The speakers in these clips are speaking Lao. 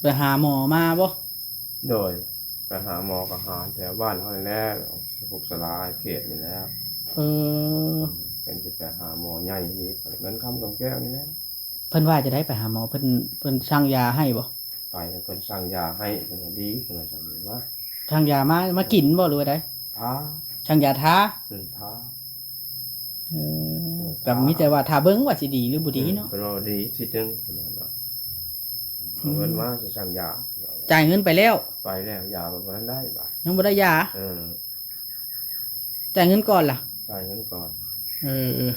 ໄປຫາໝໍມາບໍ່? ໂດຍ ໄປຫາໝໍກໍຫາແຖວບ້ານເຮົານີ້ແຫຼະ ພວກສາລາເຂດນີ້ແຫຼະ. ເອີ ເພິ່ນຊິໄປຫາໝໍໃຫຍ່ນີ້ ເງິນຄຳກຳແກ້ວນີ້ແຫຼະ. ເພິ່ນວ່າຈັ່ງໃດໄປຫາໝໍ? ເພິ່ນ ເພິ່ນສັ່ງຢາໃຫ້ບໍ່? ໄປແລ້ວເພິ່ນສັ່ງຢາໃຫ້ ເພິ່ນວ່າດີ ເພິ່ນວ່າຊັ້ນ. ວ່າສັ່ງຢາມາ ມາກິນບໍ່ ຫຼືວ່າໃດ? ທາ ສັ່ງຢາທາ? ອືມ ທາ. ເອີ ເອີ ກໍມີແຕ່ວ່າຖ້າເບິ່ງວ່າຊິດີ ຫຼືບໍ່ດີເນາະ. ເພິ່ນວ່າດີຊິດຶງ ເພິ່ນວ່າເນາະ. ເອົາເງິນມາຊິສັ່ງຢາ. ຈ່າຍເງິນໄປແລ້ວ? ໄປແລ້ວ ຢາບໍ່ທັນໄດ້ບາດ ຍັງບໍ່ໄດ້ຢາ. ເອີ ຈ່າຍເງິນກ່ອນລະ? ຈ່າຍເງິນກ່ອນ. ເອີ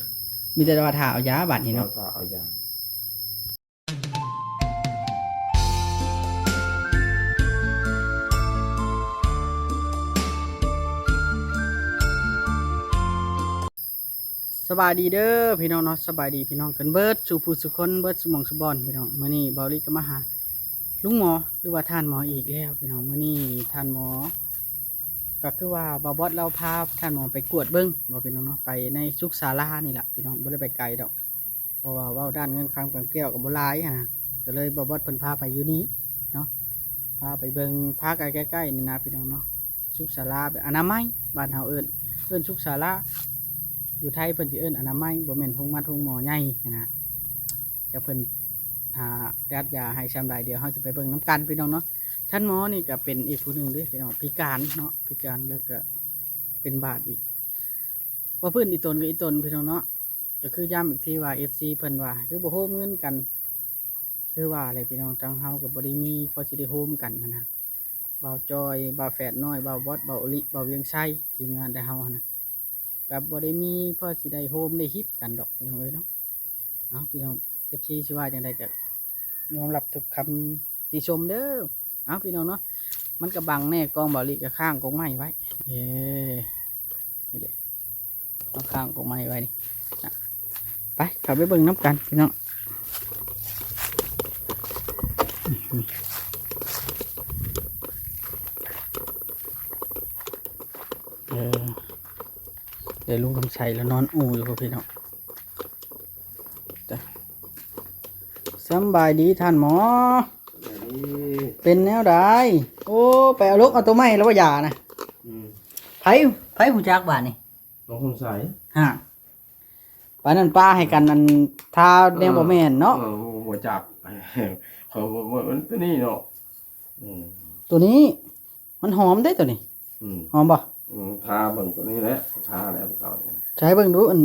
ມີແຕ່ວ່າຖ້າເອົາຢາບາດນີ້ເນາະ. ຖ້າເອົາຢາ. ສະບາຍດີເດີພີ່ນ້ອງເນາະ ສະບາຍດີພີ່ນ້ອງກັນເບິດສູ່ຜູ້ສູ່ຄົນ ເບິດສູ່ໝ່ອງສູ່ບ່ອນພີ່ນ້ອງ. ມື້ນີ້ເບົາລີກໍມາຫາລຸງໝໍ ຫຼືວ່າທ່ານໝໍອີກແລ້ວພີ່ນ້ອງ. ມື້ນີ້ທ່ານໝໍ ກໍຄືວ່າບ່າວບອດລາວພາທ່ານໝໍໄປກວດເບິ່ງເນາະພີ່ນ້ອງເນາະ ໄປໃນສຸກສາລານີ້ລະພີ່ນ້ອງ ບໍ່ໄດ້ໄປໄກດອກ. ເພາະວ່າເວົ້າດ້ານເງິນຄຳກຳແກ້ວກໍບໍ່ຫຼາຍຫັ້ນນະ ກໍເລີຍບ່າວບອດເພິ່ນພາໄປຢູ່ນີ້ເນາະ ພາໄປເບິ່ງ ພາໄປໃກ້ໆນີ້ນະພີ່ນ້ອງເນາະ. ສຸກສາລາແບບອະນາໄມ ບ້ານເຮົາເອີ້ນ ເອີ້ນສຸກສາລາ ຢູ່ໄທເພິ່ນຊິເອີ້ນອະນາໄມ ບໍ່ແມ່ນໂຮງໝັດໂຮງໝໍໃຫຍ່ຫັ້ນນະ. ຈະເພິ່ນ ອ່າ ຈັດຢາໃຫ້ຊ່ຳໃດ ດຽວເຮົາຈະໄປເບິ່ງນຳກັນພີ່ນ້ອງເນາະ. ທ່ານໝໍນີ້ກໍເປັນອີກຜູ້ໜຶ່ງເດ້ພີ່ນ້ອງ ພິການເນາະ ພິການ ແລ້ວກໍເປັນບາດອີກ ບໍ່ພື້ນອີ່ຕົນກໍອີ່ຕົນພີ່ນ້ອງເນາະ. ກໍຄືຢ້ຳອີກທີວ່າ ເອັຟຊີ ເພິ່ນວ່າຄືບໍ່ໂຮມເງິນກັນ ຄືວ່າແຫຼະພີ່ນ້ອງ ທາງເຮົາກໍບໍ່ໄດ້ມີພໍຊິໄດ້ໂຮມກັນຫັ້ນນະ. ບ່າວຈອຍ ບ່າວແຝດນ້ອຍ ບ່າວບອດ ບ່າວໂອລິ ບ່າວວຽງໄຊ ທີມງານແຕ່ເຮົາຫັ້ນນະ ກໍບໍ່ໄດ້ມີພໍຊິໄດ້ໂຮມໄດ້ຮິບກັນດອກພີ່ນ້ອງເອີຍເນາະ. ເອົາ ພີ່ນ້ອງ ເອັຟຊີ ຊິວ່າຈັ່ງໃດກໍຍອມຮັບທຸກຄຳຕິຊົມເດີ. ເອົາ ພີ່ນ້ອງເນາະ ມັນກະບັງແດ່ ກ້ອງເບົາລີກະຄ້າງກົກໄມ້ໄວ້. ເອີ ນີ້ເດ ເຮົາຄ້າງກົກໄມ້ໄວ້ນີ້ນະ. ໄປ ເຂົ້າໄປເບິ່ງນຳກັນພີ່ນ້ອງ. ເອີ ແຕ່ລຸງຄຳໄຊລະນອນອູ່ຢູ່ພຸ້ນພີ່ນ້ອງ. ສຳບາຍດີທ່ານໝໍ. ສະບາຍດີ. ເປັນແນວໃດ? ໂອ້ ໄປເອົາລົກເອົາໂຕໃໝ່ແລ້ວວ່າຢານະ. ອືມ ໃຜ ໃຜຮູ້ຈັກບາດນີ້? ນ້ອງຄຳໄຊ. ຮະ ປານນັ້ນປາໃຫ້ກັນ ອັນ ທາແນວ ເອີ ບໍ່ແມ່ນເນາະ. ເອີ ບໍ່ ບໍ່ຈັກ ເຂົາບໍ່ ບໍ່ ມັນໂຕນີ້ເນາະ. ອືມ ໂຕນີ້ ມັນຫອມເດ້ໂຕນີ້. ອືມ ຫອມບໍ່? ອືມ ທາເບິ່ງໂຕນີ້ແຫຼະ ທາແລ້ວເຊົ້ານີ້. ໃຊ້ເບິ່ງດູ ອັນ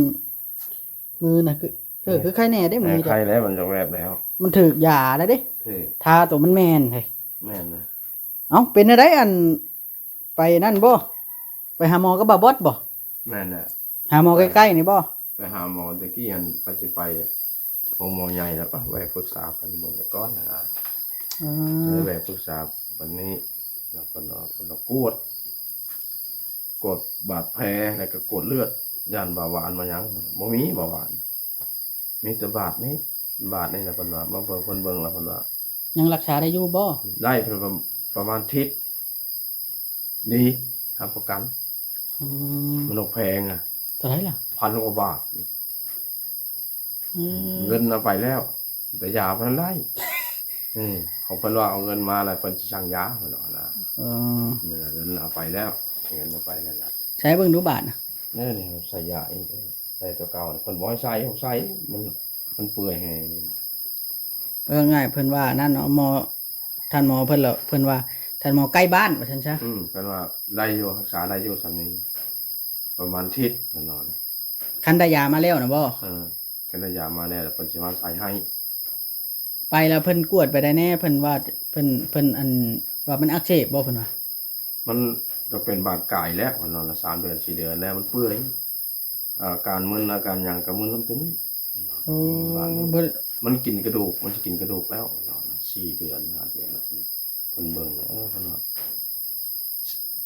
ມືນະ ຄື ເອີ ເອີ ຄືໄຄແນ່ເດ້ ມືນີ້ ໄຄແລ້ວ ມັນຈະແວບແລ້ວ ມັນຖືກຢາແລ້ວເດ້. ຖືກ ທາໂຕມັນແມ່ນເຮີ້ຍ. ແມ່ນນະ. ເອົ້າ ເປັນແນວໃດ ອັນ ໄປນັ້ນບໍ່? ໄປຫາໝໍກັບບ່າວບອດບໍ່? ແມ່ນແຫຼະ. ຫາໝໍໃກ້ໆນີ້ບໍ່? ໄປຫາໝໍແຕ່ກີ້ຫັ້ນ ວ່າຊິໄປໂຮງໝໍໃຫຍ່ ແລ້ວກໍແວະປຶກສາເພິ່ນເບິ່ງກ່ອນຫັ້ນນະ. ເອີ ເອີ ແວະປຶກສາເພິ່ນນີ້ ແລ້ວເພິ່ນ ເພິ່ນກວດ ກວດບາດແຜ ແລ້ວກໍກວດເລືອດ ຢ້ານເບົາຫວານມາຫຍັງ ບໍ່ມີເບົາຫວານ. ມີແຕ່ບາດນີ້ ບາດນີ້ນະ ເພິ່ນວ່າ ມາເບິ່ງ ເພິ່ນເບິ່ງແລ້ວເພິ່ນວ່າ ຍັງຮັກສາໄດ້ຢູ່ບໍ່? ໄດ້ ເພິ່ນວ່າປະມານທິດ ດີ ຮັບປະກັນ. ອືມ ມັນບໍ່ແພງອະ. ເທົ່າໃດລະ? ພັນກວ່າບາດ. ອືມ ເງິນເອົາໄປແລ້ວ ແຕ່ຢາບໍ່ທັນໄດ້. ເອີ ຂອງເພິ່ນວ່າເອົາເງິນມາແລ້ວເພິ່ນຊິສັ່ງຢາ ເພິ່ນວ່ານະ. ເອີ ນີ້ລະ ເງິນເອົາໄປແລ້ວ ເງິນເອົາໄປແລ້ວລະ. ໃສ່ເບິ່ງດູບາດນະ. ນີ້ ໃສ່ຢາອີກ ໃສ່ຕົວເກົ່າ ເພິ່ນບໍ່ໃຫ້ໃສ່ ໃສ່ ມັນ ມັນເປື່ອຍແຮງ. ເວົ້າງ່າຍເພິ່ນວ່ານັ້ນເນາະ ໝໍ ທ່ານໝໍເພິ່ນລະ ເພິ່ນວ່າທ່ານໝໍໃກ້ບ້ານວ່າຊັ້ນຊະ. ອືມ ເພິ່ນວ່າໄດ້ຢູ່ ຮັກສາໄດ້ຢູ່ສ່ຳນີ້ ປະມານທິດແນ່ນອນ. ຄັນໄດ້ຢາມາແລ້ວນະບໍ່? ເອີ ຄັນໄດ້ຢາມາແລ້ວ ແລ້ວເພິ່ນຊິມາໃສ່ໃຫ້. ໄປແລ້ວເພິ່ນກວດໄປໄດ້ແນ່ ເພິ່ນວ່າ ເພິ່ນ ເພິ່ນ ອັນ ວ່າມັນອັກເສບບໍ່ ເພິ່ນວ່າ? ມັນກໍເປັນບາດກາຍແລ້ວເນາະ ສາມເດືອນ ສີ່ເດືອນແລ້ວ ມັນເປື່ອຍ ອາການມຶນ ອາການຫຍັງກໍມຶນນຳໂຕນີ້. ໂອ້ ມັນກິນກະດູກ ມັນຊິກິນກະດູກແລ້ວເນາະ ສີ່ເດືອນ ຫ້າເດືອນ ເພິ່ນເບິ່ງນະ ເອີ ເພິ່ນວ່າ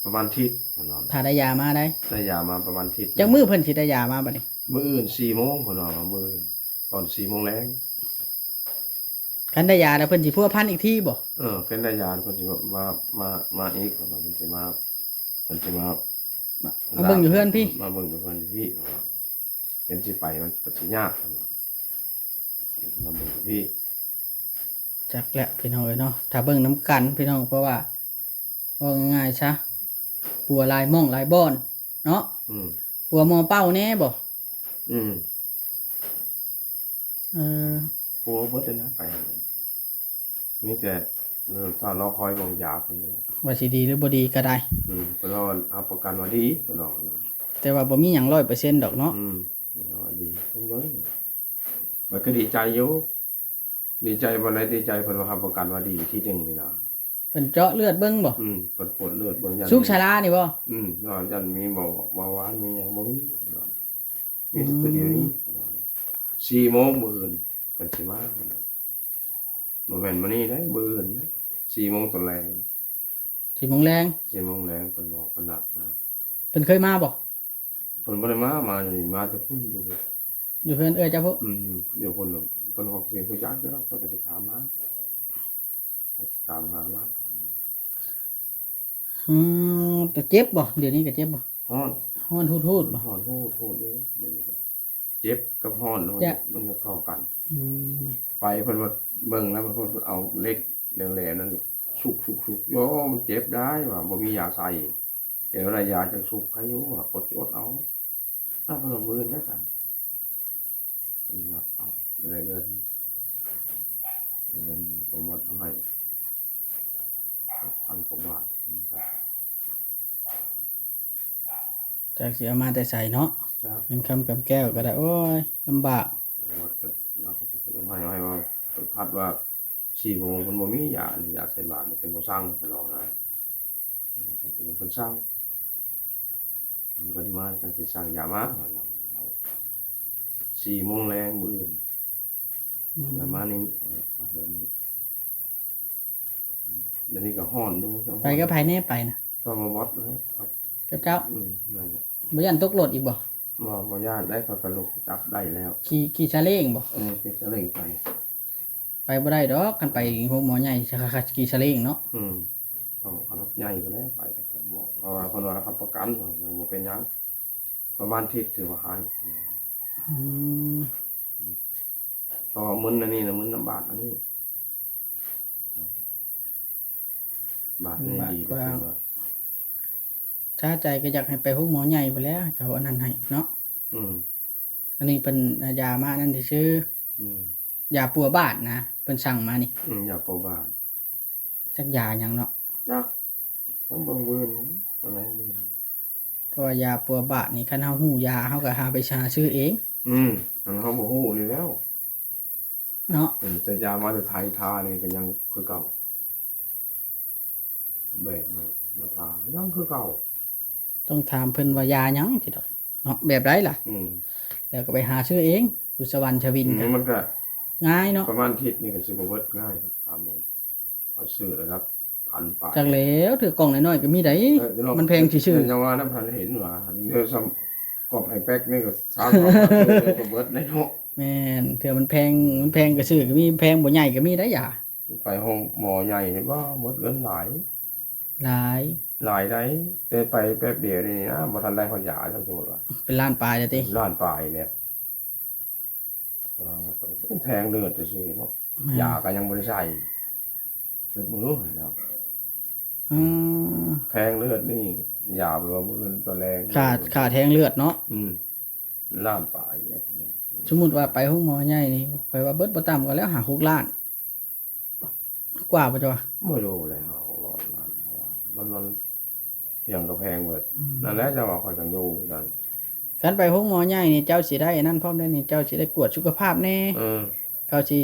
ປະມານທິດເນາະ. ຖ້າໄດ້ຢາມາໄດ໋ ໄດ້ຢາມາປະມານທິດ. ຈັກມື້ເພິ່ນຊິໄດ້ຢາມາບັດນີ້? ມື້ອື່ນສີ່ໂມງ ເພິ່ນວ່າ ມື້ອື່ນ ຕອນສີ່ໂມງແລງ. ຄັນໄດ້ຢາແລ້ວເພິ່ນຊິພົວພັນອີກທີບໍ່? ເອີ ຄັນໄດ້ຢາເພິ່ນຊິມາ ມາ ມາອີກ ເພິ່ນຊິມາ ເພິ່ນຊິມາ ມາເບິ່ງຢູ່ເຮືອນພີ້ ມາເບິ່ງຢູ່ເຮືອນພີ້. ຄັນຊິໄປມັນ ມັນຊິຍາກ ເພິ່ນວ່າ ມາເບິ່ງຢູ່ພີ້. ຈັກແຫຼະພີ່ນ້ອງເອີຍເນາະ ຖ້າເບິ່ງນຳກັນພີ່ນ້ອງ ເພາະວ່າ ເວົ້າງ່າຍໆຊະ ປົວຫຼາຍໝ່ອງຫຼາຍບ່ອນເນາະ. ອືມ ປົວໝໍ່ເປົ່າແດ່ບໍ? ອືມ ເອີ ປົວເບິດແລ້ວນະ ໄປ ມີແຕ່ ເອີ ຖ້າລໍຄອຍເບິ່ງຢາເພິ່ນນີ້ແຫຼະ ວ່າຊິດີຫຼືບໍ່ດີກໍໄດ້. ອືມ ເພິ່ນວ່າຮັບປະກັນວ່າດີ ເພິ່ນວ່ານະ ແຕ່ວ່າບໍ່ມີຫຍັງຮ້ອຍເປີເຊັນດອກເນາະ. ອືມ ເພິ່ນວ່າດີ ເບິ່ງ ຂ້ອຍກໍດີໃຈຢູ່ ດີໃຈປານໃດ ດີໃຈ ເພິ່ນວ່າຮັບປະກັນວ່າດີ ທີໜຶ່ງນີ້ນະ. ເພິ່ນເຈາະເລືອດເບິ່ງບໍ? ອືມ ເພິ່ນກວດເລືອດເບິ່ງ ສຸກຊາລານີ້ບໍ? ອືມ ວ່າຈັ່ງມີເບົາ ເບົາຫວານມີຫຍັງບໍ່ມີ ມີແຕ່ຕົວດຽວນີ້. ອືມ ສີ່ໂມງມື້ອື່ນເພິ່ນຊິມາ ບໍ່ແມ່ນມື້ນີ້ເດ້ ມື້ອື່ນ ສີ່ໂມງຕອນແລງ. ສີ່ໂມງແລງ? ສີ່ໂມງແລງ ເພິ່ນບອກ ເພິ່ນນັດນະ. ເພິ່ນເຄີຍມາບໍ? ເພິ່ນບໍ່ໄດ້ມາ ມາຢູ່ນີ້ ມາແຕ່ພຸ້ນ ຢູ່ ຢູ່ເຮືອນເອື້ອຍເຈົ້າພຸ້ນ? ອືມ ຢູ່ ຢູ່ພຸ້ນ ເພິ່ນກໍຊິຮູ້ຈັກຢູ່ດອກ ເພິ່ນກໍຊິຖາມມາ ຖາມຫາມາ. ອືມ ແຕ່ເຈັບບໍ? ດຽວນີ້ກໍເຈັບບໍ? ຮ້ອນ ຮ້ອນຮູດໆບໍ? ຮ້ອນຮູດໆຢູ່ ດຽວນີ້ກໍເຈັບກັບຮ້ອນ ມັນ ມັນກໍເຂົ້າກັນ. ອືມ ໄປເພິ່ນວ່າເບິ່ງແລ້ວ ເພິ່ນເອົາເຫຼັກແຫຼມໆນັ້ນ ສຸກໆໆ ໂອ້ ມັນເຈັບໄດ໋ວ່າ ບໍ່ມີຢາໃສ່ ເປັນວ່າໄດ້ຢາຈັ່ງສຸກໄຄຢູ່ວ່າ ອົດຊິອົດເອົາ. ອາ ເພິ່ນວ່າມື້ອື່ນເດ້ຊະ ເພິ່ນວ່າເອົາ ບໍ່ໄດ້ເງິນ ໄດ້ເງິນ ບໍ່ໝົດເອົາໃຫ້ ຫົກພັນກວ່າບາດ. ຈັກຊິເອົາມາແຕ່ໃສເນາະ ຈັກ ເງິນຄຳກຳແກ້ວກໍໄດ້ ໂອ້ຍ ລຳບາກ. ແລ້ວກໍ ແລ້ວກໍຈະເປັນເອົາໃຫ້ ໃຫ້ວ່າ ເພິ່ນພັດວ່າ ສີ່ໂມງເພິ່ນບໍ່ມີຢານີ້ ຢາໃສ່ບາດນີ້ ເພິ່ນບໍ່ສັ່ງ ເພິ່ນວ່ານະ ເພິ່ນສັ່ງ ເພິ່ນມາຈັ່ງຊິສັ່ງຢາມາ ເພິ່ນວ່າ ສີ່ໂມງແລງມື້ອື່ນ. ອືມ ແລ້ວມານີ້ ມາເຮືອນນີ້ ດຽວນີ້ກໍຮ້ອນຢູ່ ໄປກັບໃຜແດ່ໄປນະ? ກັບໝໍ້ບັອດນະ ກັບເຈົ້າ? ອືມ ນັ້ນແຫຼະ. ບໍ່ຢ້ານຕົກລົດອີກບໍ່? ບໍ່ ບໍ່ຢ້ານໄດ໋ ຂ້ອຍກໍລຸກຈັບໄດ້ແລ້ວ. ຂີ່ ຂີ່ຊາເລ້ງບໍ່? ເອີ ຂີ່ຊາເລ້ງໄປ. ໄປບໍ່ໄດ້ດອກ ຄັນໄປໂຮງໝໍໃຫຍ່ ຂີ່ຊາເລ້ງເນາະ. ອືມ ຕ້ອງເອົາລົດໃຫຍ່ພຸ້ນແຫຼະໄປ ເພາະວ່າເພິ່ນວ່າຮັບປະກັນ ເອີ ບໍ່ເປັນຫຍັງ ປະມານທິດຖືວ່າຫາຍ. ອືມ ເພາະວ່າມຶນອັນນີ້ນະ ມຶນນຳບາດອັນນີ້ ບາດນີ້ດີກວ່າ ຊາໃຈກໍຢາກໃຫ້ໄປໂຮງໝໍໃຫຍ່ພຸ້ນແຫຼະ ເຂົາອັນນັ້ນໃຫ້ເນາະ. ອືມ ອັນນີ້ເພິ່ນເອົາຢາມາອັນນັ້ນຊື່ໆ. ອືມ ຢາປົວບາດນະ ເພິ່ນສັ່ງມານີ້. ອືມ ຢາປົວບາດ ຈັກຢາຫຍັງເນາະ ຈັກ ຕ້ອງເບິ່ງມື້ນີ້ ອັນໃດມື້ນີ້ ເພາະວ່າຢາປົວບາດນີ້ ຄັນເຮົາຮູ້ຢາ ເຮົາກໍຫາໄປຫາຊື້ເອງ. ອືມ ອັນເຮົາບໍ່ຮູ້ນີ້ແລ້ວເນາະ. ອືມ ແຕ່ຢາມາແຕ່ໄທທານີ້ກໍຍັງຄືເກົ່າ ແບກໃຫ້ມາທາກໍຍັງຄືເກົ່າ. ຕ້ອງຖາມເພິ່ນວ່າຢາຫຍັງຕິດອກເນາະ ແບບໃດລະ? ອືມ ແລ້ວກໍໄປຫາຊື້ເອງ ຢູ່ສະຫວັນຊະວິນ. ອືມ ກໍມັນກໍງ່າຍເນາະ ປະມານທິດນີ້ກໍຊິບໍ່ເບິດ ງ່າຍດອກ ຕາມເບິ່ງ ເອົາຊື້ລະດັບພັນປາຍ. ຈັກແລ້ວ ຖືກກ່ອງນ້ອຍໆກໍມີໄດ໋ ເອີ ມັນແພງຊື່ໆ. ຍັງວ່ານຳ ພັນເຫັນວ່າ ດຽວສ່ຳກ່ອງໄອແປັກນີ້ກໍສາມ ສອງພັນ ກໍເບິດໄດ້ເນາະ. ແມ່ນ ເທື່ອມັນແພງ ມັນແພງກໍຊື້ກໍມີ ແພງບໍ່ໃຫຍ່ກໍມີໄດ໋ຢາ. ໄປໂຮງໝໍໃຫຍ່ນີ້ ວ້າ ໝົດເງິນຫຼາຍ ຫຼາຍ ຫຼາຍໃດ໋ ແຕ່ໄປແປັບດຽວນີ້ນະ ບໍ່ທັນໄດ້ຮອດຢາຊ້ຳ ສົມມຸດວ່າ ເປັນລ້ານປາຍແລ້ວຕິ? ເປັນລ້ານປາຍແລ້ວ. ເອີ ແທງເລືອດຊື່ໆເນາະ. ແມ່ນ ຢາກໍຍັງບໍ່ໄດ້ໃສ່ ເລືອດມື້ແລ້ວ. ອືມ ແທງເລືອດນີ້ ຢາບໍ່ວ່າມື້ອື່ນຕອນແລງ ຄ່າ ຄ່າແທງເລືອດເນາະ. ອືມ ລ້ານປາຍເດ້. ສົມມຸດວ່າໄປໂຮງໝໍໃຫຍ່ນີ້ ຂ້ອຍວ່າເບິດບໍ່ຕ່ຳກວ່າແລ້ວ ຫ້າຫົກລ້ານ ກວ່າບໍ່ເຈົ້າວ່າ? ບໍ່ຢູ່ແລ້ວ ຫ້າຫົກລ້ານ ເພາະວ່າມັນ ມັນພຽງກໍແພງເບິດ. ອືມ ນັ້ນແຫຼະ ຈັ່ງວ່າຂ້ອຍຈັ່ງຢູ່ນັ້ນ. ຄັນໄປໂຮງໝໍໃຫຍ່ນີ້ ເຈົ້າຊິໄດ້ອັນນັ້ນພ້ອມເດ້ນີ້ ເຈົ້າຊິໄດ້ກວດສຸຂະພາບແດ່. ເອີ ເຂົາຊິ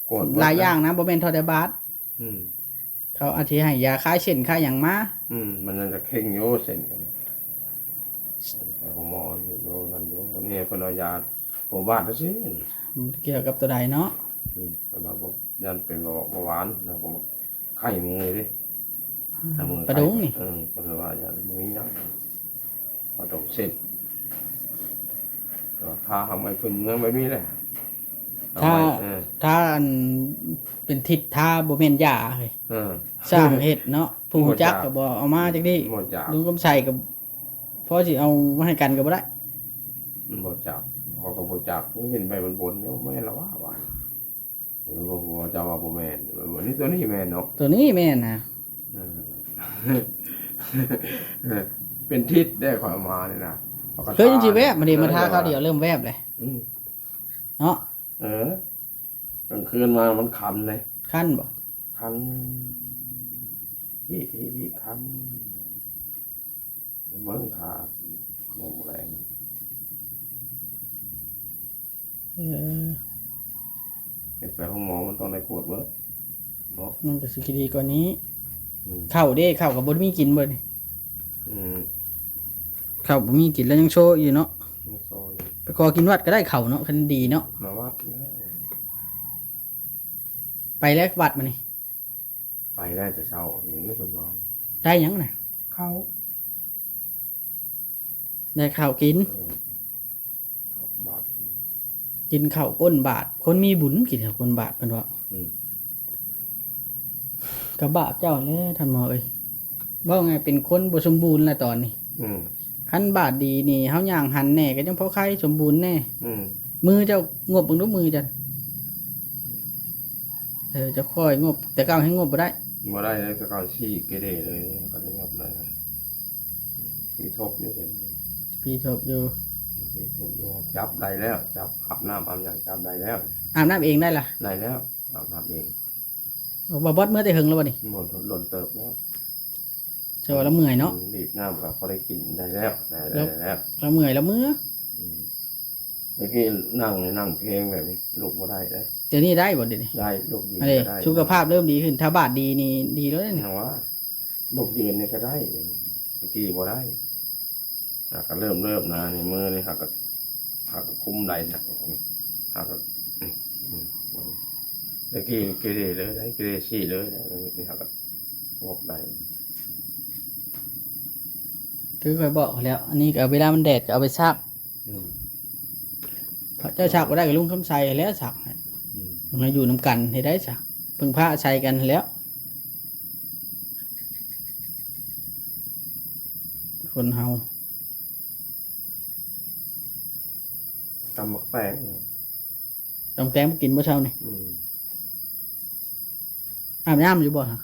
ກວດເບິດ ຫຼາຍຢ່າງນະ ບໍ່ແມ່ນເທົ່າແຕ່ບາດ. ອືມ ເຂົາອາດຊິໃຫ້ຢາຄາຍເສັ້ນຄາຍຫຍັງມາ. ອືມ ມັນຍັງຈະເຄັ່ງຢູ່ເສັ້ນ ໄປໂຮງໝໍຢູ່ນັ້ນຢູ່ ນີ້ເພິ່ນເອົາຢາປົວບາດຊື່ໆ ບໍ່ໄດ້ກ່ຽວກັບຕົວໃດເນາະ. ອືມ ເພິ່ນວ່າບໍ່ ຢ້ານເປັນເບົາຫວານ ແລ້ວກໍໄຂ້ເມື່ອຍເດ້ ອືມ ປະດົງນີ້. ເອີ ເພິ່ນວ່າຢ້ານບໍ່ມີຫຍັງ ປະດົງເສັ້ນ ກໍທາຫຳໄວ້ພື້ນເມືອງແບບນີ້ແຫຼະ. ທາ ເອີ ທາອັນເປັນທິດທາ ບໍ່ແມ່ນຢາເຮີ້ຍ. ເອີ ສ້າງເຮັດເນາະ ຜູ້ຮູ້ຈັກກໍບໍ່ເອົາມາຈັກດີ. ບໍ່ຈັກ ລຸງຄຳໄຊກໍພໍຊິເອົາມາໃຫ້ກັນກໍບໍ່ໄດ້. ບໍ່ຈັກ ເຂົາກໍບໍ່ຈັກ ເຫັນໃບບົນໆຢູ່ ແມ່ນລະວ່າ ວ່າ ບໍ່ ບໍ່ ເຈົ້າວ່າບໍ່ແມ່ນ ອັນນີ້ ໂຕນີ້ແມ່ນເນາະ ໂຕ ນີ້ແມ່ນນະ ເອີ ເປັນທິດໄດ້ ຂ້ອຍເອົາມານີ້ນະ ເຄີຍຈັ່ງຊິແວບ ມາເດ ມາທາຄາວດຽວເລີ່ມແວບເລີຍ ອືມ ເນາະ ເອີ ກາງຄືນມາມັນຄັນເດ້ ຄັນບໍ່ ຄັນ ຄັນ ເບິ່ງຖ້າ ບໍ່ແລງ ເອີ ເຮັດໄປໂຮງໝໍມັນຕ້ອງໄດ້ກວດເບິ່ງເນາະ ມັນກໍຊິດີກວ່ານີ້ ອືມ ເຂົ້າເດ້ ເຂົ້າກໍບໍ່ໄດ້ມີກິນເບິດນີ້ ອືມ ເຂົ້າບໍ່ມີກິນແລ້ວຍັງໂຊຢູ່ເນາະ ຍັງໂຊຢູ່ ໄປຂໍກິນວັດກໍໄດ້ເຂົ້າເນາະ ຄັນດີເນາະ ມາວັດແລ້ວ ໄປແລ້ວວັດມື້ນີ້ ໄປໄດ້ແຕ່ເຊົ້ານີ້ເພິ່ນວ່າ ໄດ້ຫຍັງນະ ເຂົ້າ ໄດ້ເຂົ້າກິນ ເອີ ເຂົ້າບາດ ກິນເຂົ້າກົ້ນບາດ ຄົນມີບຸນກິນເຂົ້າກົ້ນບາດເພິ່ນວ່າ ອືມ ກໍບາບເຈົ້າແຫຼະທ່ານໝໍເອີຍ ເວົ້າງ່າຍເປັນຄົນບໍ່ສົມບູນລະຕອນນີ້ ອືມ ຄັນບາດດີນີ້ເຮົາຍ່າງຫັນແດ່ກໍຍັງພໍໄຄສົມບູນແດ່ ອືມ ມືເຈົ້າງົບເບິ່ງດູມືເຈົ້າ ເອີ ເຈົ້າຄ່ອຍງົບ ແຕ່ເກົ່າແຮງງົບບໍ່ໄດ້ ບໍ່ໄດ້ເລີຍ ແຕ່ເກົ່າຊີ້ເກເຣເລີຍ ກໍໄດ້ງົບໄດ້ ພີທົບຢູ່ ພີທົບຢູ່ ພີທົບຢູ່ ຈັບໄດ້ແລ້ວ ຈັບອາບນ້ຳອາບຫຍັງຈັບໄດ້ແລ້ວ ອາບນ້ຳເອງໄດ້ລະ ໄດ້ແລ້ວ ອາບນ້ຳເອງ ບໍ່ ບໍ່ ບອດເມືອແຕ່ເຫິງແລ້ວບໍ່ນີ້ ບໍ່ ດົນເຕີບແລ້ວ ເຈົ້າວ່າລະເມື່ອຍເນາະ ອືມ ບີບນ້ຳກໍພໍໄດ້ກິນໄດ້ແລ້ວ ໄດ້ ໄດ້ແລ້ວ ລະເມື່ອຍລະເມືອ ອືມ ແຕ່ກີ້ນັ່ງນີ້ນັ່ງເພງແບບນີ້ ລຸກບໍ່ໄດ້ເດ້ ດຽວນີ້ໄດ້ບໍ່ດຽວນີ້ ໄດ້ ລຸກຢືນກໍໄດ້ ສຸຂະພາບເລີ່ມດີຂຶ້ນ ຖ້າບາດດີນີ້ດີເລີຍນີ້ ຫຍັງວ່າ ລຸກຢືນນີ້ກໍໄດ້ ແຕ່ກີ້ບໍ່ໄດ້ ຫາກະເລີ່ມ ເລີ່ມນະ ນີ້ມືນີ້ຫາກະ ຫາກະຄຸມໄດ້ນະ ຫາກະ ອືມ ແຕ່ກີ້ເກເຣເລີຍ ເກເຣຊີ້ເລີຍ ນີ້ຫາກະງົບໄດ້ ຄືຂ້ອຍບອກແລ້ວ ອັນນີ້ກໍເວລາມັນແດດກໍເອົາໄປຊັກ ອືມ ເຈົ້າຊັກບໍ່ໄດ້ກໍລຸງຄຳໄຊແຫຼະຊັກໃຫ້ ອືມ ມາຢູ່ນຳກັນເຮັດໄດ້ຊະ ເພິ່ງພາອາໄສກັນຫັ້ນແຫຼະ ຄົນເຮົາ ຕຳໝາກແຕງ ຕຳແຕງບໍ່ກິນບໍ່ເຊົ້ານີ້ ອືມ ອາບນ້ຳຢູ່ບໍ່ຫະ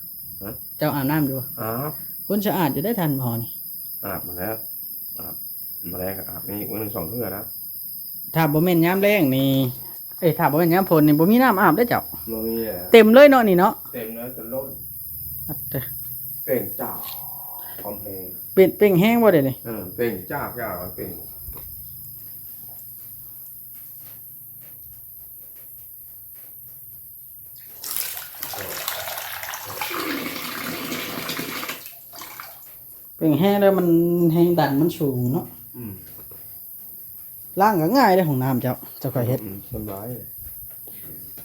ຮະ ເຈົ້າອາບນ້ຳຢູ່ບໍ່ ອາບ ຄົນສະອາດຢູ່ໄດ໋ທ່ານໝໍນີ້ ອາບມາແລ້ວ ອາບມາແລ້ວກໍອາບອີກ ມື້ໜຶ່ງສອງເທື່ອນະ ຖ້າບໍ່ແມ່ນຍາມແລ້ງນີ້ ເອີຍ ຖ້າບໍ່ແມ່ນຍາມຝົນນີ້ບໍ່ມີນ້ຳອາບເດ້ເຈົ້າ ບໍ່ມີແລ້ວ ເຕັມເລີຍເນາະນີ້ເນາະ ເຕັມເລີຍຈົນລົ້ນ ອັດເຕີ ເປັ່ງຈາກຄວາມແຮງ ເປັ່ງ ເປັ່ງແຮງບໍ່ດຽວນີ້ ເອີ ເປັ່ງຈາກ ຈາກເປັ່ງ ເປັ່ງແຮງແລ້ວມັນແຮງດັນມັນສູງເນາະ ອືມ ລ້າງກໍງ່າຍເດ້ຫ້ອງນ້ຳເຈົ້າ ເຈົ້າຄ່ອຍເຮັດ ອືມ ສະບາຍ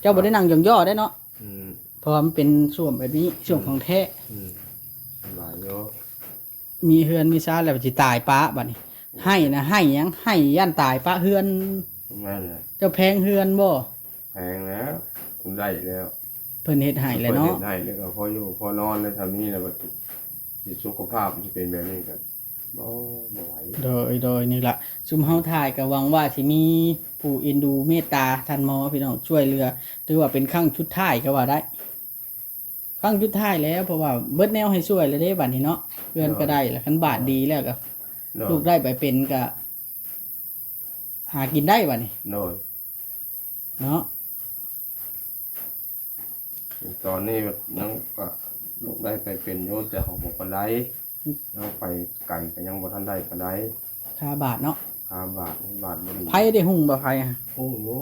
ເຈົ້າບໍ່ໄດ້ນັ່ງຢອງຍໍ້ເດ້ເນາະ ອືມ ເພາະວ່າມັນເປັນສ້ວມແບບນີ້ ອືມ ສ້ວມຂອງແທ້ ອືມ ສະບາຍຢູ່ ມີເຮືອນມີຊານແລ້ວຊິຕາຍປະບາດນີ້ ໃຫ້ນະ ໃຫ້ຫຍັງ ໃຫ້ຢ້ານຕາຍປະເຮືອນ ແມ່ນແຫຼະ ເຈົ້າແພງເຮືອນບໍ່ ແພງແລ້ວ ໄດ້ແລ້ວ ເພິ່ນເຮັດໃຫ້ແລ້ວເນາະ ເພິ່ນເຮັດໃຫ້ແລ້ວກໍພໍຢູ່ພໍນອນແລ້ວ ຊ່ຳນີ້ແລ້ວບັດຊິສຸຂະພາບມັນຊິເປັນແບບນີ້ກໍບໍ່ ບໍ່ໄຫວ ໂດຍ ໂດຍ ນີ້ລະ ຊຸມເຮົາຖ່າຍກໍຫວັງວ່າຊິມີຜູ້ເອັນດູເມດຕາທ່ານໝໍ ພີ່ນ້ອງ ຊ່ວຍເຫຼືອ ຖືວ່າເປັນຄັ້ງສຸດທ້າຍກໍວ່າໄດ້ ຄັ້ງສຸດທ້າຍແລ້ວ ເພາະວ່າເບິດແນວໃຫ້ຊ່ວຍແລ້ວເດ້ບາດນີ້ເນາະ ເຮືອນກໍໄດ້ລະ ຄັນບາດດີແລ້ວກໍ ລູກໄດ້ໄປເປັນກໍຫາກິນໄດ້ບາດນີ້ ໂດຍ ເນາະ ຕອນນີ້ຍັງກະລູກໄດ້ໄປເປັນຢູ່ ແຕ່ເຮົາບໍ່ປານໃດ ຍັງໄປໄກກໍຍັງບໍ່ທັນໄດ້ປານໃດ ຄາບາດເນາະ ຄາບາດ ບາດບໍ່ດີ ໄຟໄດ້ຮຸ່ງບໍ່ ໄຟຫະ ຮຸ່ງຢູ່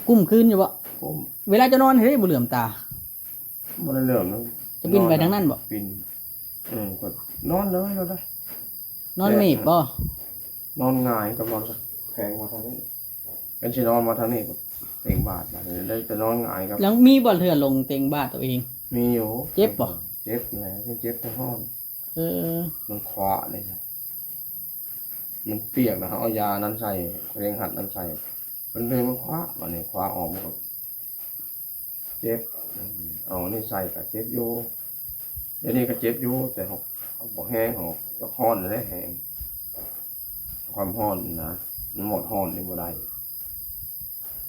ກຸ້ມຄືນຢູ່ບໍ່ ກຸ້ມ ເວລາເຈົ້ານອນເຮັດໃດບໍ່ເຫຼືອມຕາ ບໍ່ໄດ້ເຫຼືອມນະ ຈະປິ່ນໄປທາງນັ້ນບໍ່ ປິ່ນ ເອີ ກໍນອນເລີຍໂລດ ນອນເມບບໍ່ ນອນຫງາຍກັບນອນແພງມາທາງນີ້ ຄັນຊິນອນມາທາງນີ້ກໍເຕັງບາດບາດນີ້ ໄດ້ແຕ່ນອນຫງາຍກັບ ຍັງມີບໍ່ເທື່ອລົງເຕັງບາດໂຕເອງ ມີຢູ່ ເຈັບບໍ່ ເຈັບແຫຼະ ເຈັບແຕ່ຮ້ອນ ເອີ ມັນຂວາເດ້ ມັນປຽກນະ ເຮົາເອົາຢານັ້ນໃສ່ ເລັ່ງຮັດນັ້ນໃສ່ ມັນເລີຍມາຂວາ ບາດນີ້ຂວາອອກມັນກໍ ເຈັບ ເອົາອັນນີ້ໃສ່ກໍເຈັບຢູ່ ດຽວນີ້ກໍເຈັບຢູ່ ແຕ່ເຮົາບໍ່ແຮງ ເຮົາກໍຮ້ອນແຫຼະແຮງ ຄວາມຮ້ອນນະ ມັນໝົດຮ້ອນນີ້ບໍ່ໄດ້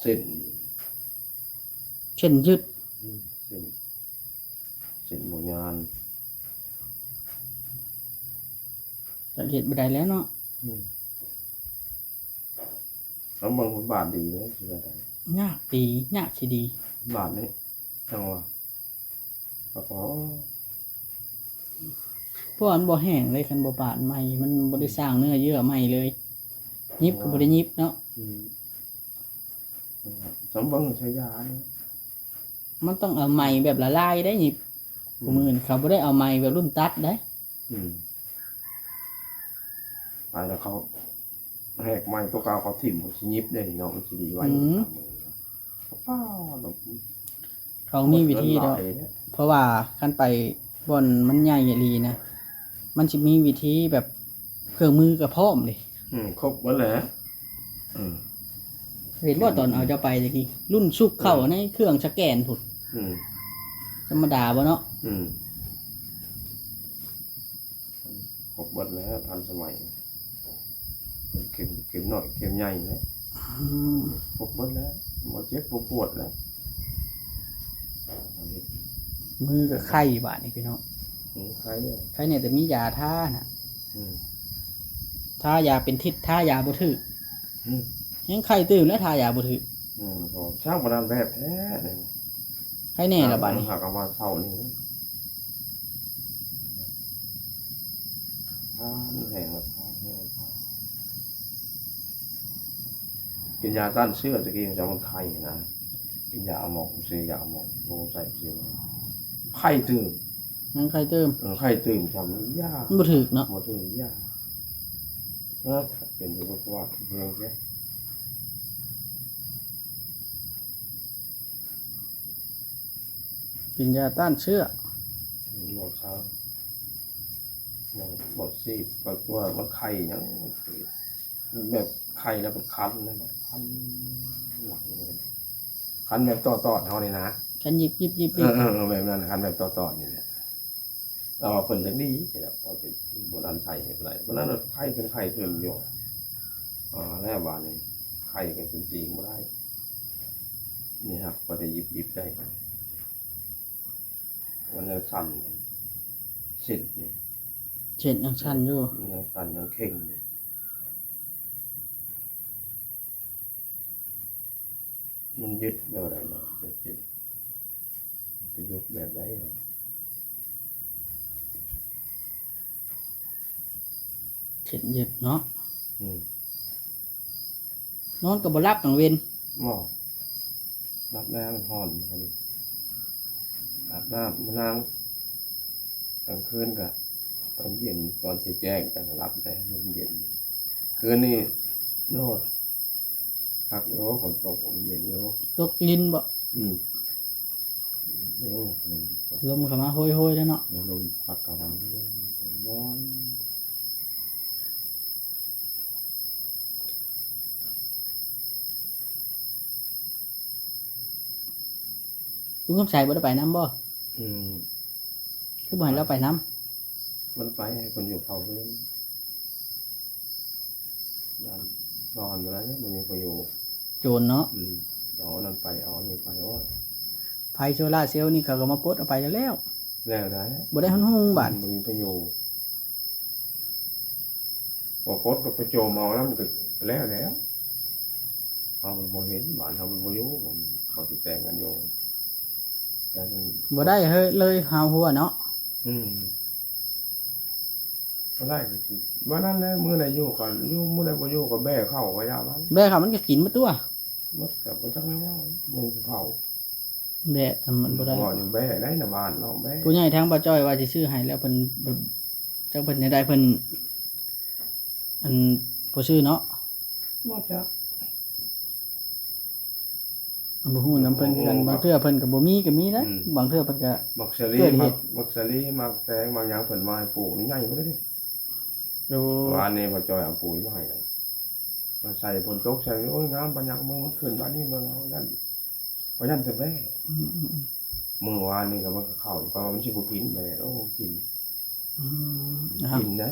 ເສັ້ນ ເສັ້ນຍືດ ອືມ ເສັ້ນ ເສັ້ນບໍ່ຍານ ກໍເຮັດບໍ່ໄດ້ແລ້ວເນາະ ອືມ ລອງເບິ່ງ ບາດດີເດ້ ຊິວ່າໄດ້ ຍາກດີ ຍາກຊິດີ ບາດນີ້ ຈັ່ງວ່າ ແລ້ວກໍ ເພາະວ່າມັນບໍ່ແຫ້ງເລີຍ ຄັນບໍ່ປາດໃໝ່ ມັນບໍ່ໄດ້ສ້າງເນື້ອເຍື່ອໃໝ່ເລີຍ ຫຍິບກໍບໍ່ໄດ້ຫຍິບເນາະ ອືມ ສຳເບິ່ງໃຊ້ຢານີ້ ມັນຕ້ອງເອົາໃໝ່ແບບລະລາຍໄດ໋ ຫຍິບ ອືມ ຜູ້ມື້ນີ້ເຂົາບໍ່ໄດ້ເອົາໃໝ່ແບບລຸ້ນຕັດໄດ໋ ອືມ ໄປແລ້ວເຂົາແຫກໃໝ່ ຕົວເກົ່າເຂົາຖິ້ມ ເຂົາຊິຫຍິບເດ້ເນາະ ມັນຊິດີໄວ ອືມ ຕາມມື ປ້າດ ເຂົາມີວິທີດອກ ເພາະວ່າຄັນໄປບ່ອນມັນໃຫຍ່ອີ່ຫຼີນະ ມັນຊິມີວິທີແບບເຄື່ອງມືກໍພ້ອມເດ້ ອືມ ຄົບໝົດແຫຼະ ອືມ ເຫັນບໍ່ຕອນເອົາເຈົ້າໄປຕະກີ້ ລຸ້ນສຸກເຂົ້າໃນເຄື່ອງສະແກນພຸ້ນ ອືມ ທຳມະດາບໍ່ເນາະ ອືມ ຄົບເບິດແລ້ວ ທັນສະໄໝ ເຂັມ ເຂັມນ້ອຍ ເຂັມໃຫຍ່ແຫຼະ ອືມ ຄົບເບິດແລ້ວ ບໍ່ເຈັບບໍ່ປວດແລ້ວ ມືກໍໄຂ້ບາດນີ້ພີ່ນ້ອງ ອືມ ໄຂ້ ໄຂ້ແດ່ ແຕ່ມີຢາທານະ ອືມ ທາຢາເປັນທິດ ທາຢາບໍ່ຖືກ ອືມ ແຮງໄຂ້ຕື່ມແລ້ວ ທາຢາບໍ່ຖືກ ອືມ ໂອ້ ຊ່າງປານນັ້ນແບບແທ້ ໄຄແນ່ລະບາດນີ້ ຫາກະມາເຊົ້ານີ້ ທານແຮງລະ ທານແຮງລະ ທານ ກິນຢາຕ້ານເຊື້ອ ແຕ່ກີ້ຈະມັນໄຄນະ ກິນຢາອາໝອງ ຊື້ຢາອາໝອງ ໂລໃສ່ຊື້ມາ ໄຄຕື່ມ ຍັງໄຄຕື່ມ ເອີ ໄຄຕື່ມຊ້ຳ ຢາ ມັນບໍ່ຖືກເນາະ ບໍ່ຖືກຢາ ເອີ ເປັນຢູ່ ວ່າຄືເພງແທ້. ກິນຢາຕ້ານເຊື້ອ ບໍ່ເຊົາ ບໍ່ຊີດ ກໍຕົວະມັນໄຄຫຍັງ ແບບໄຄແລ້ວມັນຄັນນະ ຄັນຫຼັງ ຄັນແບບຕໍ່ຕອດເຮົານີ້ນະ ຄັນຍິບໆໆໆ ເອີ ເອີ ເອີ ແບບນັ້ນ ຄັນແບບຕໍ່ຕອດນີ້ແຫຼະ. ລາວວ່າເພິ່ນຈັກດີແທ້ດອກ ເພາະວ່າບໍ່ທັນໃຊ້ເຮັດໄດ້ ບັດນັ້ນໄຂ້ຂຶ້ນໄຂ້ຂຶ້ນຢູ່ ອ່າ ແລ້ວບາດນີ້ໄຂ້ກໍຂຶ້ນຕີງບໍ່ໄດ້ ນີ້ຫາກພໍໄດ້ຢິບໆໄດ້ ມັນຍັງສັ່ນ ເສັ້ນນີ້ ເສັ້ນຍັງສັ່ນຢູ່ ມັນຍັງສັ່ນຍັງເຄັ່ງຢູ່. ມັນຍຶດແນວໃດເນາະ ໄປປະຍຸກແບບໃດ ເສັ້ນຍຶດເນາະ ອືມ ນອນກໍບໍ່ຫຼັບກາງເວັນ ບໍ່ ຫຼັບແລ້ວ ມັນຮ້ອນ ອາບນ້ຳມານັ່ງ ກາງຄືນກະຕອນເຢັນ ຕອນຊິແຈ້ງຈັ່ງຫຼັບໄດ້ ລົມເຢັນ ຄືນນີ້ ໂອ້ ຄັກຢູ່ ຝົນຕົກ ລົມເຢັນຢູ່ ຕົກລິນບໍ? ອືມ ເຢັນຢູ່ ຄືນນີ້ຕົກ ລົມເຂົ້າມາໂຮຍໆເລີຍເນາະ ລົມພັດເຂົ້າມາ ນອນ. ລຸງຄຳໄຊບໍ່ໄດ້ໄປນຳບໍ່? ອືມ ຄືບໍ່ໃຫ້ລາວໄປນຳ? ມັນໄປ ໃຫ້ເພິ່ນຢູ່ເຝົ້າເຮືອນ ນອນ ນອນບໍ່ໄດ້ ບໍ່ມີຜູ້ຢູ່ ໂຈນເນາະ ອືມ ເອົາອັນນັ້ນໄປ ເອົາອັນນີ້ໄປ ໂອ້ຍ ໄຟໂຊລາເຊວນີ້ ເຂົາກໍມາປົດເອົາໄປແລ້ວ ແລ້ວໄດ໋ ບໍ່ໄດ້ຮຸ່ງໆ ບາດ ມັນບໍ່ມີປະໂຫຍດ ບໍ່ປົດກໍໄປໂຈມເອົານຳ ກໍແລ້ວແລ້ວ ເຮົາມັນບໍ່ເຫັນ ບາດເຮົາມັນບໍ່ຢູ່ ບາດນີ້ເຂົາຊິແຕ່ງກັນຢູ່ ແຕ່ມັນ ບໍ່ໄດ້ເຮີ້ຍເລີຍ ຮາວຫົວເນາະ ອືມ ບໍ່ໄດ້ ມື້ນັ້ນແຫຼະ ມື້ໃດຢູ່ກໍຢູ່ ມື້ໃດບໍ່ຢູ່ກໍແບເຂົ້າ ກໍຢ່າມັນ ແບເຂົ້າມັນກໍກິນໝົດຕົວະ ໝົດກໍບໍ່ຈັກແນວເວົ້າ ບໍ່ເຂົ້າ ແບະ ມັນບໍ່ໄດ້ ເວົ້າຢູ່ແບະໄດ໋ນະ ບ້ານເນາະ ແບະ ຜູ້ໃຫຍ່ທາງບ່າວຈ້ອຍວ່າຊິຊື້ໃຫ້ແລ້ວ ເພິ່ນ ເພິ່ນ ຈັກເພິ່ນແນວໃດ ເພິ່ນ ອັນ ບໍ່ຊື້ເນາະ ບໍ່ຈັກ ບໍ່ຮູ້ນຳເພິ່ນຄືກັນ ບໍ່ຮູ້ ບາງເທື່ອເພິ່ນກໍບໍ່ມີກໍມີນະ ອືມ ບາງເທື່ອເພິ່ນກໍ ໝາກສາລີ ເກີດເຫດ ໝາກ ໝາກສາລີ ໝາກແຕງ ໝາກຫຍັງ ເພິ່ນມາໃຫ້ປູກນີ້ໃຫຍ່ພຸ້ນເດ້ ອື ໂອ້ ວານນີ້ບໍ່ຈ່ອຍເອົາປຸ໋ຍມາໃຫ້ນະ ມາໃສ່ ຝົນຕົກໃສ່ ໂອ້ຍ ງາມປານຫຍັງ ເບິ່ງມັນຂຶ້ນບາດນີ້ ເບິ່ງເອົາ ຢ້ານ ບໍ່ຢ້ານຈະແບ້ ອືມໆໆ ມື້ວານນີ້ກໍມັນກໍເຂົ້າ ກໍວ່າມັນຊິບໍ່ກິນ ແມ່ນ ໂອ້ ກິນ ອືມ ກິນນະ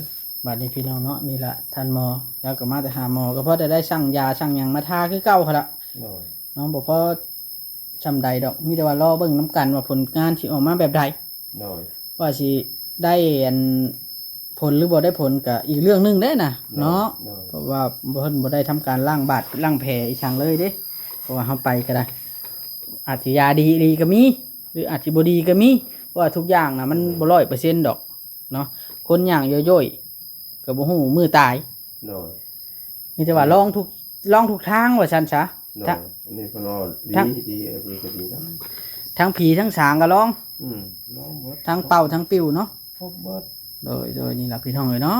ບາດນີ້ພີ່ນ້ອງເນາະ ນີ້ລະທ່ານໝໍ ລາວກໍມາແຕ່ຫາໝໍ ກໍພໍໄດ້ ໄດ້ສັ່ງຢາສັ່ງຫຍັງມາທາຄືເກົ່າຫັ້ນລະ ໂດຍ ເນາະ ບໍ່ພໍຊ່ຳໃດດອກ ມີແຕ່ວ່າລໍເບິ່ງນຳກັນວ່າຜົນງານຊິອອກມາແບບໃດ ໂດຍ ວ່າຊິໄດ້ອັນ ຜົນຫຼືບໍ່ໄດ້ຜົນກະອີກເລື່ອງໜຶ່ງເດ້ນະ ໂດຍ ເນາະ ໂດຍ ເພາະວ່າເພິ່ນບໍ່ໄດ້ທຳການລ້າງບາດລ້າງແຜອີ່ຫຍັງເລີຍເດ້ ເພາະວ່າເຮົາໄປກໍໄດ້ ອາດຊິຢາດີອີ່ຫຼີກໍມີ ຫຼືອາດຊິບໍ່ດີກໍມີ ເພາະວ່າທຸກຢ່າງນະມັນ ໂດຍ ບໍ່ຮ້ອຍເປີເຊັນດອກເນາະ ຄົນຍ່າງໂຢ້ຍໆກໍບໍ່ຮູ້ມື້ຕາຍ ໂດຍ ມີແຕ່ວ່າ ໂດຍ ລອງທຸກ ລອງທຸກທາງວ່າຊັ້ນຊະ ໂດຍ ທ- ອັນນີ້ເພິ່ນວ່າດີ ທ- ດີ ເອີ ດີກໍດີນະ ທັງຜີທັງສາງກໍລອງ ອືມ ລອງເບິດ ທັງເປົ່າທັງປິວເນາະ ຄົບເບິດ ໂດຍ ໂດຍ ນີ້ລະພີ່ນ້ອງເອີຍເນາະ